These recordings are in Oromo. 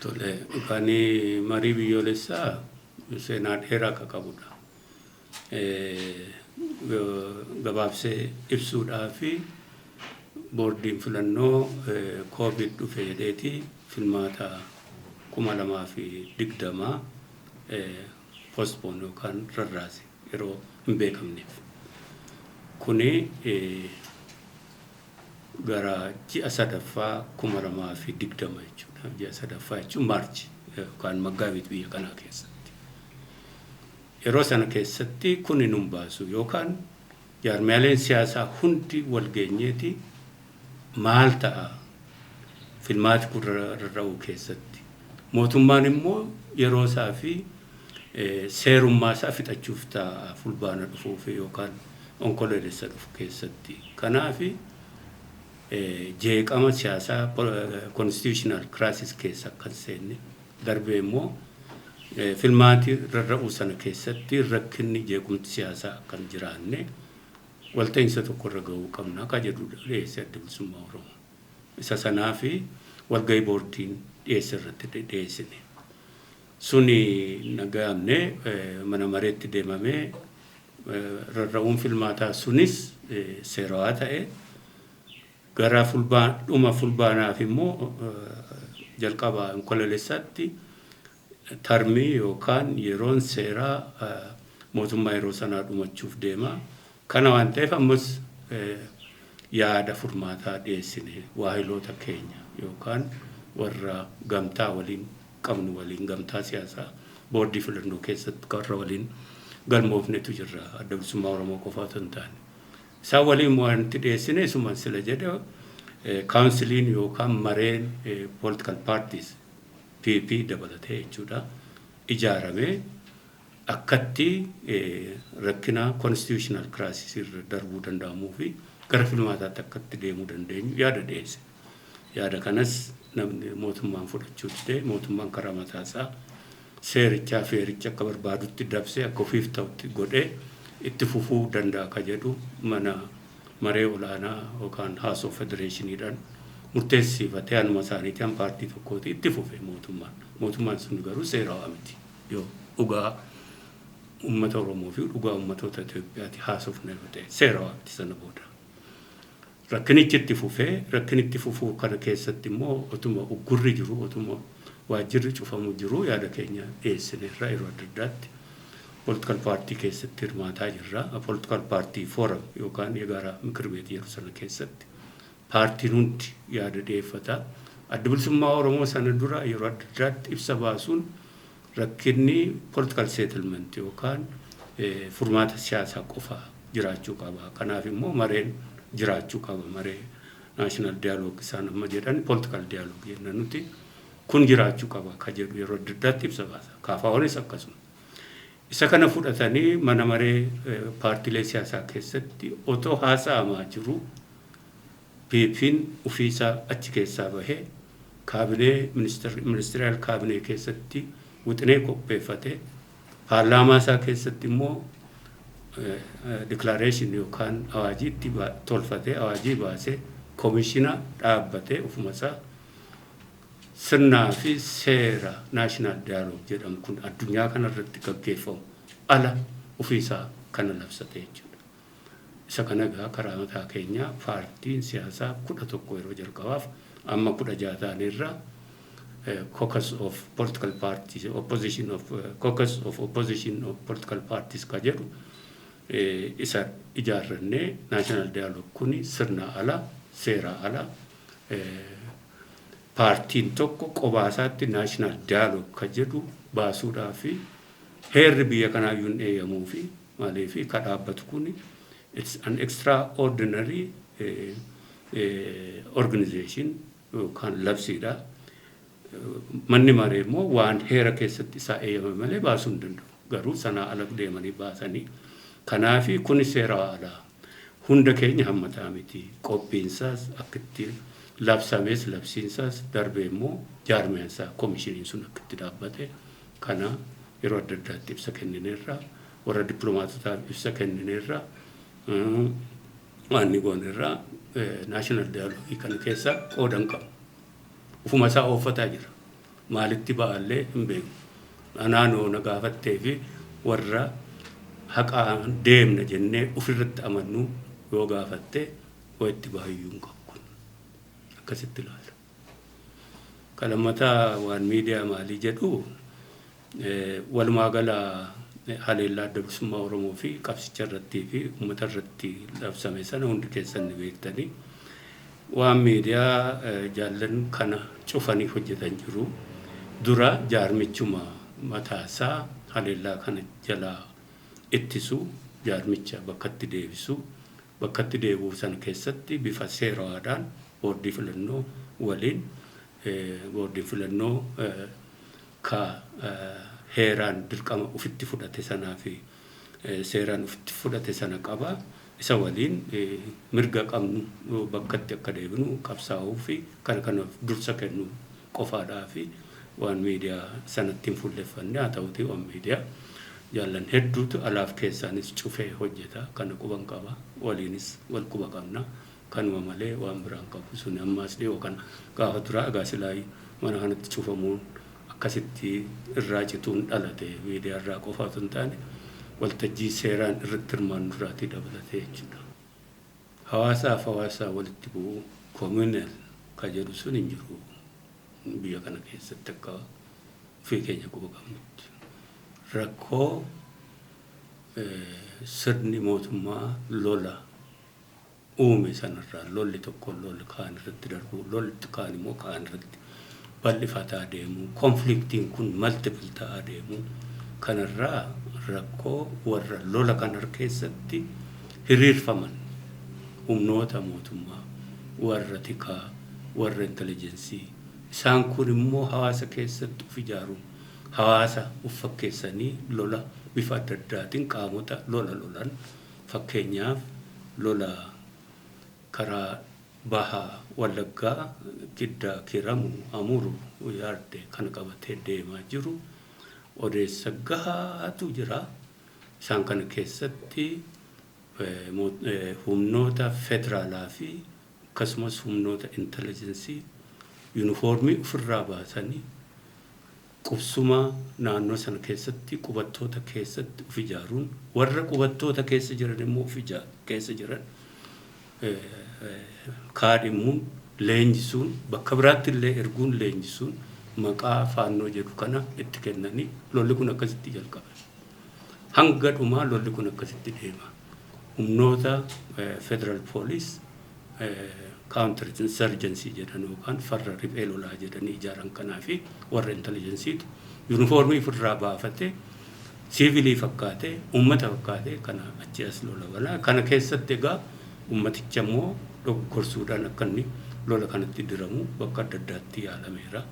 Tole, kan marii biyyoolessaa seenaa dheeraa akka qabudha. Gabaabsee ibsuudhaa fi boordiin filannoo COVID dhufe jedheeti filmaata 2020 postpone yookaan rarraase yeroo hin beekamneef. Kuni gara ji'a sadaffaa 2020 jechuudha. Ji'a sadaffaa jechuun March yookaan Maggaabit biyya kanaa keessatti. Yeroo sana keessatti kuni nun baasu yookaan jaarmiyaaleen siyaasaa hundi wal geenyeeti maal ta'a filmaati kun rarra'uu keessatti. Mootummaan immoo yeroo isaa fi seerummaa isaa fixachuuf ta'a Fulbaana dhufuuf yookaan Onkoloolessa dhufu keessatti. Kanaafi jeeqama siyaasaa, constitutional crisis keessa akka hin seenne, darbee immoo filmaati rarra'uu sana keessatti rakkinni jeequmti siyaasaa akka hin jiraanne walta'iinsa tokko irra gahuu qabna akka jedhu dhiyeesse Adda Bilisummaa Oromoo. Isa sanaa fi walgahii boordiin dhiyeesse irratti dhiyeessine. Suni naga'amne, mana mareetti deemamee rarra'uun filmaataa sunis seerawaa ta'e, gara dhuma Fulbaanaaf immoo jalqaba Onkoloolessaatti termii yookaan yeroon seeraa mootummaa yeroo sanaa dhumachuuf deema. Kana waan ta'eef ammas yaada furmaataa dhiyeessine, waahiloota keenya yookaan warra gamtaa waliin qabnu waliin, gamtaa siyaasaa boordii filannoo keessatti warra waliin galmoofnetu jirra, Adda Bilisummaa Oromoo qofa otoo hin taane. Isaan waliin wanti dhiyeessine isuma sila jedhe, counciliin yookaan mareen political parties, PP dabalatee jechuudha, ijaaramee akkatti rakkina constitutional crisis irra darbuu danda'amuu fi gara filmaataatti akkatti deemuu dandeenyu yaada dhiyeesse. Yaada kanas namni mootummaan fudhachuu didee, mootummaan karaa mataasaa seerichaa fi heericha akka barbaadutti dabsee akka ofiif ta'utti godhee itti fufuu danda'a ka jedhu mana maree olaanaa yookaan House of Federationiidhaan murteessifatee anuma isaaniitiin paartii tokkooti itti fufe mootummaan. Mootummaan sun garuu seerawaa miti. Yoo dhugaa uummata Oromoo fi dhugaa uummatoota Itoophiyaati haasofna yoo ta'e, seerawaa miti sana booda. Rakkinichi itti fufee, rakkinitti fufuu kana keessatti immoo otuma uggurri jiru, otuma waajjirri cufamu jiru, yaada keenya dhiyeessineerra yeroo adda addaatti. Political party keessatti hirmaataa jirra. Political party forum yookaan የጋራ ምክር ቤት jedhu sana keessatti paartiin hundi yaada dhiyeeffata. Adda Bilisummaa Oromoo sana dura yeroo adda addaatti ibsa baasuun rakkinni political settlement yookaan furmaata siyaasaa qofa jiraachuu qaba. Kanaaf immoo mareen jiraachuu qaba. Maree national dialogue isaan amma jedhan, political dialogue jenna nuti, kun jiraachuu qaba ka jedhu yeroo adda addaatti ibsa baasa. KFOnis akkasuma. Isa kana fudhatanii mana maree paartiilee siyaasaa keessatti otoo haasa'amaa jiru, PP'n ofiisaa achi keessaa bahee kaabinee, ministerial kaabinee keessatti wixinee qopheeffatee, paarlaamaa isaa keessatti immoo declaration yookaan awaajii itti tolfatee, awaajii baasee, koomishina dhaabbatee, ofuma isaa sirnaa fi seera national dialogue jedhamu kun addunyaa kanarratti gaggeeffamu ala ofiisaa kana labsate jechuudha. Isa kana egaa karaa mataa keenyaa paartiin siyaasaa 11 yeroo jalqabaaf, amma 16 ta'anirra, caucus of political parties opposition of caucus of opposition of political parties ka jedhu isa ijaarrannee, national dialogue kuni sirna ala, seera ala, paartiin tokko qobaasaatti national dialogue ka jedhu baasuudhaa fi heerri biyya kanaayyuu hin eeyyamuu fi maaliif ka dhaabbatu kuni it's an extraordinary organization yookaan labsiidha. Manni maree immoo waan heera keessatti isaa eeyyame malee baasuu hin danda'u. Garuu sanaa ala deemanii baasanii. Kanaafi kuni seera alaa. Hunda keenya hammataa miti. Qophiinsaas akka itti labsames, labsiinsaas darbee immoo jaarmeensaa koomishiniin sun akka itti dhaabbate kana yeroo adda addaatti ibsa kennineerra, warra dippiloomaatotaaf ibsa kennineerra, waan ni goonerra. National dialogue kana keessa qoodan qabu. Ufuma isaa ooffataa jira. Maalitti ba'allee hin beeknu. Anaanoo na gaafattee fi warra haqaan deemna jennee ofirratti amannu yoo gaafatte wayitti bahayyuu hin qabu kun. Akkasitti ilaala. Kalammataa waan miidiyaa maalii jedhu, walumaa gala haleellaa Adda Bilisummaa Oromoo fi qabsicha irrattii fi uummata irratti labsame sana hundi keessan ni beektanii. Waan miidiyaa jaallan kana cufanii hojjetan jiru. Dura jaarmichuma mataasaa haleellaa kana jalaa ittisu, jaarmicha bakkatti deebisu, bakkatti deebi'uu sana keessatti bifa seerawaadhaan boordii filannoo waliin, boordiin filannoo ka heeraan dirqama ofitti fudhate sanaa fi seeraan ofitti fudhate sana qaba. Isa waliin mirga qabnu bakkatti akka deebinu qabsaa'uu fi kana kanaaf dursa kennu qofaadhaa fi waan miidiyaa sanatti hin fuulleffanne. Haa ta'uti, waan miidiyaa jaallan hedduutu alaaf keessaanis cufee hojjeta, kana quban qaba, waliinis wal quba qabna. Kanuma malee waan biraan qabu. Sun ammaas dhiyoo kana gaafa duraa egaa silaa mana kanatti cufamuun akkasitti irraa cituun dhalate, miidiyaa irraa qofa otoo hin taane waltajjii seeraan irratti hirmaannu irraatii dabalatee jechuudha. Hawaasaaf hawaasaa walitti bu'uu, communal ka jedhu sun hin jiru biyya kana keessatti akka ofii keenya quba qabnutti. Rakkoo sirni mootummaa lola uume sanarraa lolli tokko lolli kaan irratti darbu, lolli kaan immoo kaan irratti bal'ifataa deemu, conflictiin kun multiple ta'aa deemu, kanarraa rakkoo warra lola kana keessatti hiriirfaman, humnoota mootummaa, warra tikaa, warra intelligence, isaan kun immoo hawaasa keessatti of ijaaruun, hawaasa of fakkeessanii lola bifa adda addaatiin qaamota lola lolan, fakkeenyaaf lola karaa bahaa Wallaggaa, Giddaa, Kiramuu, Amuru, Yaarde kana qabatee deemaa jiru odeessa gahaatu jira. Isaan kana keessatti humnoota federaalaa fi akkasumas humnoota intelligence yuunifoormii ofirraa baasanii qubsuma naannoo sana keessatti qubattoota keessatti of ijaaruun, warra qubattoota keessa jiran immoo of keessa jiran kaadhimuun, leenjisuun, bakka biraatti illee erguun leenjisuun, maqaa Faannoo jedhu kana itti kennanii lolli kun akkasitti jalqabe. Hanga dhumaa lolli kun akkasitti deema. Humnoota federal police counter insurgency jedhan yookaan farra riphee lolaa jedhanii ijaaran kanaa fi warra intelligenceitu yuunifoormii ofirraa baafatee, siivilii fakkaatee, uummata fakkaatee kana achi as lola banaa. Kana keessatti egaa uummaticha immoo dogoggorsuudhaan akka inni lola kanatti diramu bakka adda addaatti yaalameera.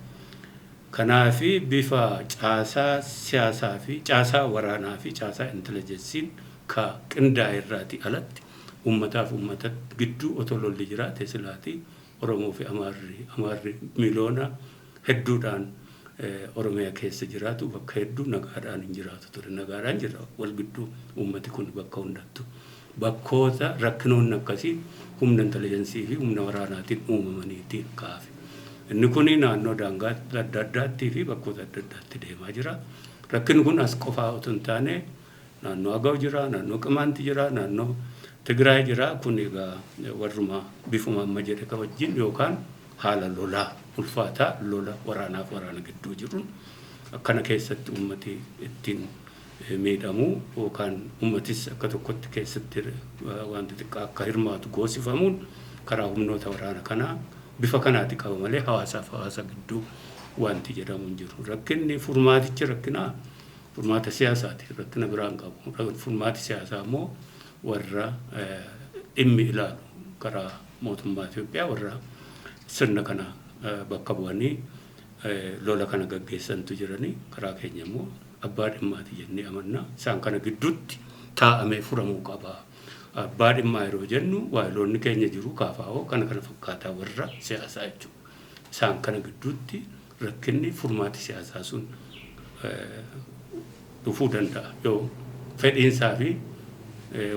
Kanaafi bifa caasaa siyaasaa fi caasaa waraanaa fi caasaa intelligenceiin ka qindaa'e irraatii alatti uummataaf uummata gidduu otoo lolli jiraate silaatii Oromoo fi Amaarri miliyoona hedduudhaan Oromiyaa keessa jiraatu bakka hedduu nagaadhaan hin jiraatu ture. Nagaadhaan jira wal gidduu uummati kun bakka hundattu. Bakkoota rakkinoonni akkasii humna intelligence fi humna waraanaatiin uumamaniitiin kaafe. Inni kun naannoo daangaa adda addaattii fi bakkoota adda addaatti deemaa jira. Rakkinni kun as qofaa otoo hin taane naannoo Agaw jira, naannoo Qimaanti jira, naannoo Tigraay jira. Kun egaa warruma bifuma amma jedhe ka wajjin yookaan haala lolaa ulfaataa, lola waraanaaf waraana gidduu jiruun akkana keessatti uummati ittiin miidhamu yookaan uummatis akka tokkotti keessatti wanti xiqqaa akka hirmaatu goosifamuun karaa humnoota waraana kanaa bifa kanaati qaba malee hawaasaaf hawaasa gidduu wanti jedhamu hin jiru. Rakkinni furmaatichi rakkinaa furmaata siyaasaati. Rakkina biraan qabu. Furmaati siyaasaa immoo warra dhimmi ilaalu karaa mootummaa Itoophiyaa warra sirna kana bakka bu'anii lola kana gaggeessantu jiranii, karaa keenya immoo abbaa dhimmaati jennee amanna. Isaan kana gidduutti taa'amee furamuu qaba. Abbaa dhimmaa yeroo jennu waayiloonni keenya jiru, KFO kana kana fakkaataa warra siyaasaa jechuudha. Isaan kana gidduutti rakkinni furmaati siyaasaa sun dhufuu danda'a yoo fedhiinsaa fi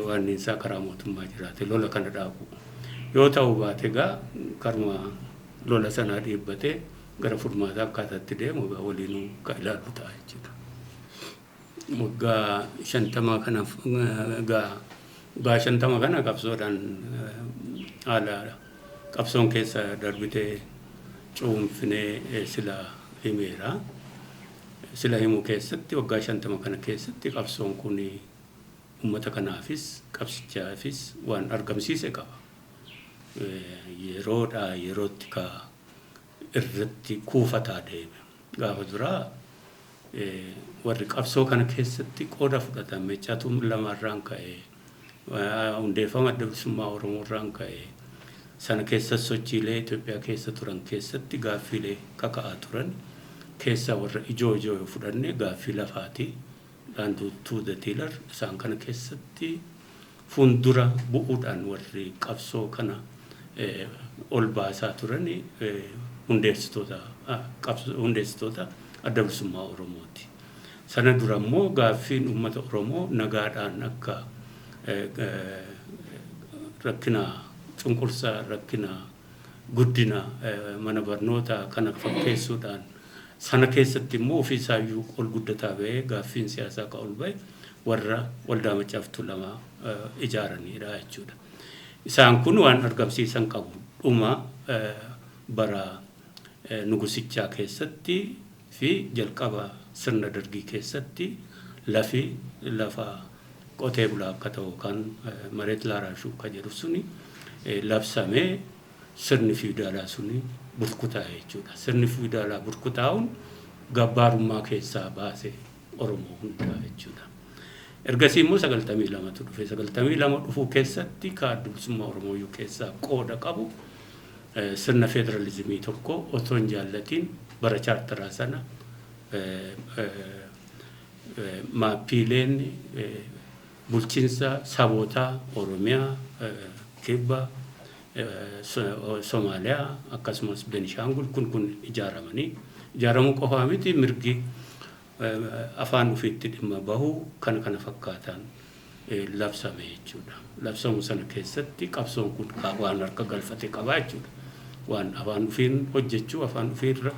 waanniinsaa karaa mootummaa jiraate lola kana dhaabu. Yoo ta'uu baate egaa karuma lola sanaa dhiibbatee Gara furmaataa akkaataatti deemu waliinuu kan ilaallu ta'a jechuudha. Waggaa 50 kanaaf, waggaa 50 kana qabsoodhaan, haala qabsoon keessa darbitee cuunfinee sila himeera. Sila himuu keessatti, waggaa 50 kana keessatti qabsoon kun uummata kanaafis qabsichaafis waan argamsiise qaba. Yeroodhaa yerootti ka irratti kuufataa deeme. Gaafa duraa warri qabsoo kana keessatti qooda fudhatan, Meccaatuu Lamaarraan ka'ee, hundeeffama Adda Bilisummaa Oromoorraan ka'ee, sana keessa sochiilee Itoophiyaa keessa turan keessatti gaaffiilee kaka'aa turan keessaa warra ijoo ijoo yoo fudhanne, gaaffii lafaati. Land to the tiller, isaan kana keessatti fuuldura bu'uudhaan warri qabsoo kana ol baasaa turan hundeessitoota Adda Bilisummaa Oromooti. Sana dura immoo gaaffiin uummata Oromoo nagaadhaan akka rakkina cunqursaa, rakkina guddina mana barnootaa kana fakkeessuudhaan, sana keessatti immoo ofiisaayyuu ol guddataa bahee gaaffiin siyaasaa ka ol bahe warra Waldaa Maccaaf Tuulamaa ijaaranidha jechuudha. Isaan kun waan argamsiisan qabu. Dhuma bara nugusichaa keessatti fi jalqaba sirna Dargii keessatti lafi lafa qotee bulaa akka ta'u kan መሬት ላራሹ ka jedhu suni labsamee, sirni fiidaalaa suni burkutaa'e jechuudha. Sirni fiidaalaa burkutaa'uun gabbaarummaa keessaa baase Oromoo hundaa jechuudha. Ergasii immoo 92tu dhufe. 92 dhufuu keessatti ka Adda Bilisummaa Oromoo keessaa qooda qabu, sirna federaalizimii tokko otoo hin jaallatiin bara chaartaraa sana maappiileen bulchiinsa sabootaa Oromiyaa, Kibba, Somaaliyaa akkasumas Benishaangul kun ijaaramanii, ijaaramuu qofaa miti, mirgi afaan ofiitti dhimma bahuu kana kana fakkaatan labsame jechuudha. Labsamuu sana keessatti qabsoon kun waan harka galfate qabaa jechuudha. Waan afaan ofiin hojjechuu, afaan ofiirra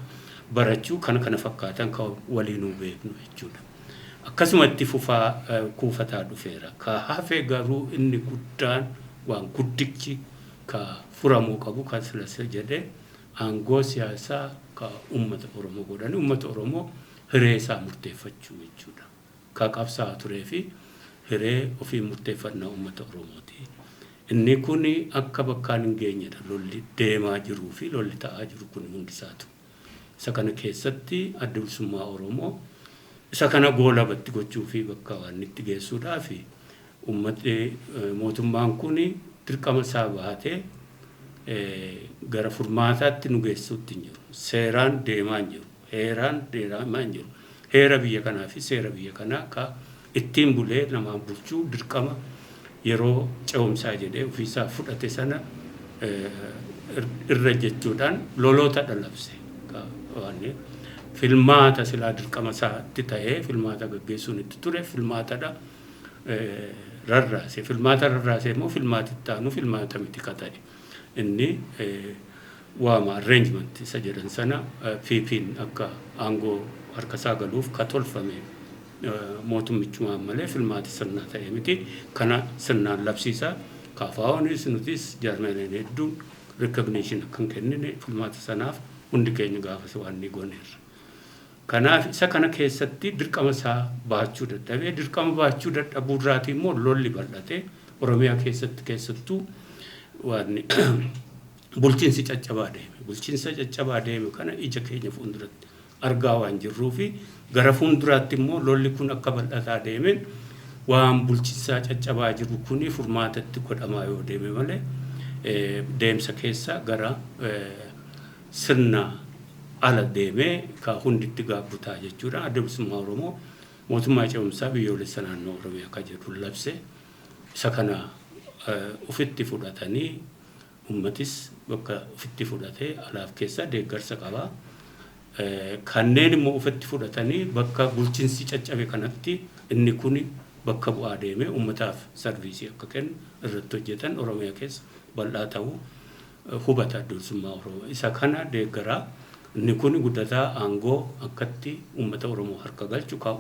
barachuu kana kana fakkaatan kan waliinuu beeknu jechuudha. Akkasuma itti fufaa kuufataa dhufeera. Ka hafe garuu inni guddaan, waan guddichi ka furamuu qabu, kan silasa jedhee, aangoo siyaasaa ka uummata Oromoo godhanii uummata Oromoo hiree isaa murteeffachuu jechuudha. Ka qabsaa'aa turee fi hiree ofii murteeffannaa uummata Oromooti. Inni kun akka bakkaan hin geenyedha lolli deemaa jiruu fi lolli ta'aa jiru kun hundisaatu. Isa kana keessatti Adda Bilisummaa Oromoo isa kana goolabatti gochuu fi bakka waan itti geessuudhaa fi uummatni, mootummaan kun dirqama isaa bahatee gara furmaataatti nu geessuutti hin jiru. Seeraan deemaa hin jiru. Heeraan deemaa hin jiru. Heera biyya kanaa fi seera biyya kanaa ka ittiin bulee namaan bulchuu dirqama yeroo ce'umsaa jedhee ofiisaa fudhate sana irra jechuudhaan loloota dhalabse. Filmaata silaa dirqama isaatti ta'ee filmaata gaggeessuun itti ture filmaatadha rarraase. Filmaata rarraase immoo filmaati itti aanu filmaata miti ka ta'e. Inni waama arrangement isa jedhan sana, PP'n akka aangoo harka isaa galuuf ka tolfame mootummichumaan malee filmaati sirnaa ta'e miti. Kana sirnaan labsiisaa, KFO'nis nutis jaarmeeleen hedduun recognition akka hin kennine filmaata sanaaf hundi keenya gaafas waan ni gooneerra. Kanaaf isa kana keessatti dirqama isaa baachuu dadhabee, dirqama baachuu dadhabuu irraatii immoo lolli bal'atee Oromiyaa keessatti keessattuu waan bulchiinsi caccabaa deeme. Bulchiinsa caccabaa deeme kana ija keenya fuulduratti argaa waan jirruu fi gara fuulduraatti immoo lolli kun akka bal'ataa deemeen waan bulchiinsaa caccabaa jiru kuni furmaatatti godhamaa yoo deeme malee, deemsa keessa gara sirna ala deemee ka hunditti gaabbutaa jechuudha. Adda Bilisummaa Oromoo mootummaa ce'umsaa biyyoolessa naannoo Oromiyaa ka jedhu labse. Isa kana ofitti fudhatanii, uummatis bakka ofitti fudhatee alaaf keessa deeggarsa qaba. Kanneen immoo ofitti fudhatanii bakka bulchiinsi caccabe kanatti inni kun bakka bu'aa deemee uummataaf service akka kennu irratti hojjetan Oromiyaa keessa bal'aa ta'uu hubata Adda Bilisummaa Oromoo. Isa kana deeggaraa Inni kun guddataa aangoo akkatti uummata Oromoo harka galchu ka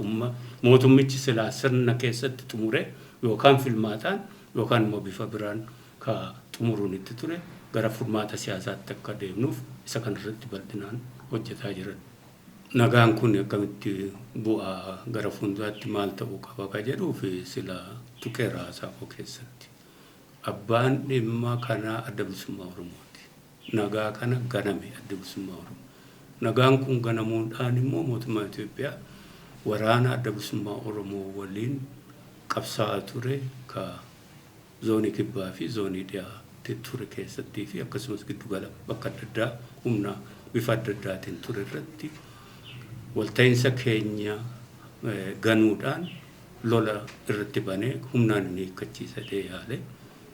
mootummichi silaa sirna keessatti xumure yookaan filmaataan yookaan immoo bifa biraan ka xumuruun itti ture gara furmaata siyaasaatti akka deemnuuf isa kanarratti bal'inaan hojjetaa jiran. Nagaan kun akkamitti bu'aa, gara fuulduraatti maal ta'uu qaba ka jedhuu fi sila tuqeera haasaa koo keessatti. Abbaan dhimma kanaa Adda Bilisummaa Oromooti. Nagaa kana ganame Adda Bilisummaa Oromoo. Nagaan kun ganamuudhaan immoo mootummaa Itoophiyaa waraana Adda Bilisummaa Oromoo waliin qabsaa'aa ture ka zoonii kibbaa fi zoonii dhiyaatti ture keessattii fi akkasumas giddugala bakka adda addaa humna bifa adda addaatiin ture irratti walta'iinsa keenya ganuudhaan lola irratti banee humnaan inni hiikkachiisa jedhee yaale.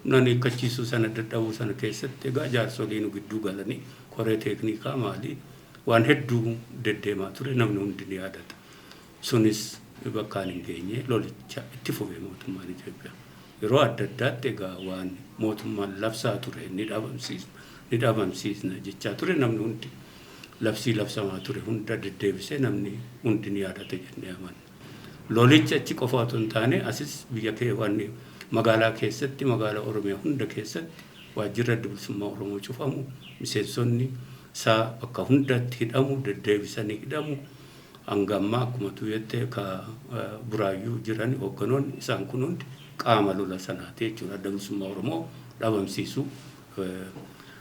Humnaan hiikkachiisuu sana dadhabuu sana keessatti egaa jaarsoliin nu gidduu galanii koree teeknikaa maalii waan hedduu deddeemaa ture, namni hundi ni yaadata. Sunis bakkaan hin geenye, lolicha itti fufe mootummaan Itoophiyaa. Yeroo adda addaatti egaa waan mootummaan labsaa ture, ni dhabamsiisna, ni dhabamsiisna jechaa ture, namni hundi labsii labsamaa ture hunda deddeebisee namni hundi ni yaadata jennee amanna. Lolicha achi qofa otoo hin taane asis biyya kee waan magaalaa keessatti, magaalaa Oromiyaa hunda keessatti waajjirri Adda Bilisummaa Oromoo cufamu, miseensonni isaa bakka hundatti hidhamu, deddeebisanii hidhamu. Hanga ammaa akkuma tu jette ka Buraayyuu jiran hoogganoonni isaan kun hundi qaama lola sanaati jechuudha. Adda Bilisummaa Oromoo dhabamsiisuu,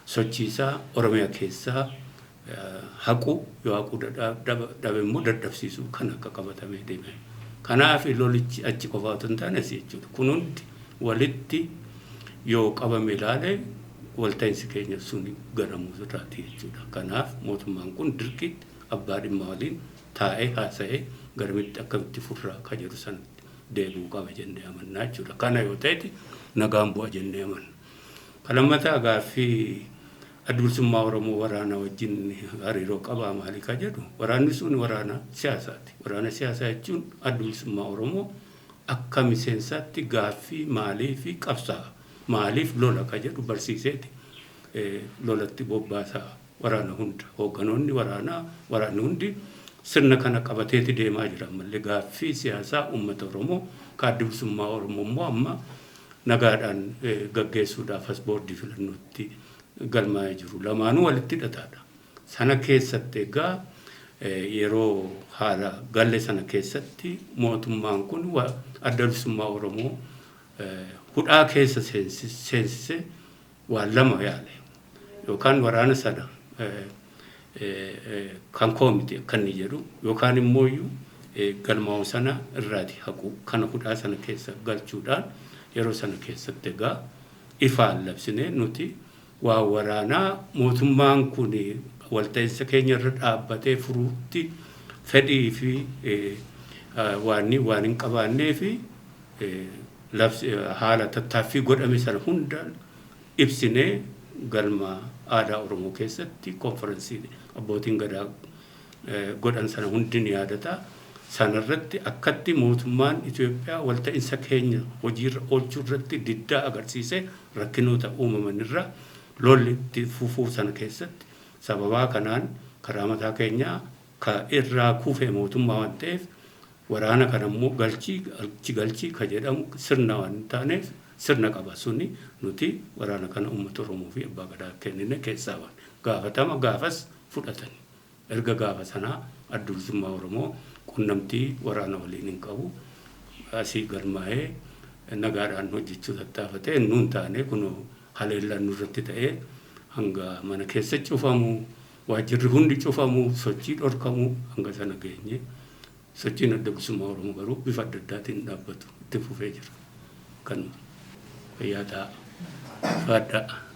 sochiisaa Oromiyaa keessaa haquu, yoo haquu dhabe immoo dadhabsiisuu kan akka qabatamee deeme. Kanaaf lolichi achi qofa otoo hin taane asii jechuudha. Kun hundi walitti yoo qabame ilaale walta'iinsi keenya sun ganamuu irraati jechuudha. Kanaaf mootummaan kun dirqiitti abbaa dhimma waliin taa'ee haasa'ee garamitti akkamitti furraa ka jedhu sanatti deebi'uu qaba jennee amannaa jechuudha. Kana yoo ta'e nagaan bu'a jennee amanna. Kan lammataa gaaffii Adda Bilisummaa Oromoo waraana wajjin hariiroo qabaa maalii ka jedhu, waraanni sun waraana siyaasaati. Waraana siyaasaa jechuun Adda Bilisummaa Oromoo akka miseensaatti gaaffii maalii fi qabsaa'a, maaliif lola ka jedhu barsiiseeti lolatti bobbaasaa waraana hunda. Hoogganoonni waraanaa, waraanni hundi sirna kana qabateeti deemaa jira. Ammallee gaaffii siyaasaa uummata Oromoo ka Adda Bilisummaa Oromoo immoo amma nagaadhaan gaggeessuudhaaf as boordii filannootti galmaa'ee jiru. Lamaanuu walitti hidhataadha. Sana keessatti egaa yeroo haala galle sana keessatti mootummaan kun Adda Bilisummaa Oromoo hudhaa keessa seensise waan lama yaale. Yookaan waraana sana kan koo miti akka inni jedhu yookaan immoo galmaa'u sana irraati haqu, kana hudhaa sana keessa galchuudhaan yeroo sana keessatti egaa ifaan labsine nuti waa waraanaa mootummaan kun walta'iinsa keenya irra dhaabbatee furuutti fedhii fi waan hin qabaannee fi haala tattaaffii godhame sana hunda ibsinee galma aadaa Oromoo keessatti konferensii abbootiin gadaa godhan sana hundi ni yaadata. Sanarratti akkatti mootummaan Itoophiyaa walta'iinsa keenya hojiirra oolchuu irratti diddaa agarsiise, rakkinoota uumaman irra lolli itti fufuu sana keessatti sababaa kanaan karaa mataa keenyaa ka irraa kufe mootummaa waan ta'eef, waraana kana immoo galchii achi galchii ka jedhamu sirna waan hin taaneef, sirna qaba suni, nuti waraana kana uummata Oromoo fi abbaa gadaa kennine keessaa waan gaafatama gaafas fudhatan. Erga gaafa sanaa Adda Bilisummaa Oromoo qunnamtii waraana waliin hin qabu. Asii galmaa'ee nagaadhaan hojjechuu tattaafatee nuun taane, kunoo haleellaan nurratti ta'ee hanga mana keessa cufamu, waajjirri hundi cufamu, sochii dhorkamu hanga sana geenye. Sochiin Adda Bilisummaa Oromoo garuu bifa adda addaatiin dhaabbatu itti fufee jira. Kanuma. Fayyaa ta'a. Fadhaa.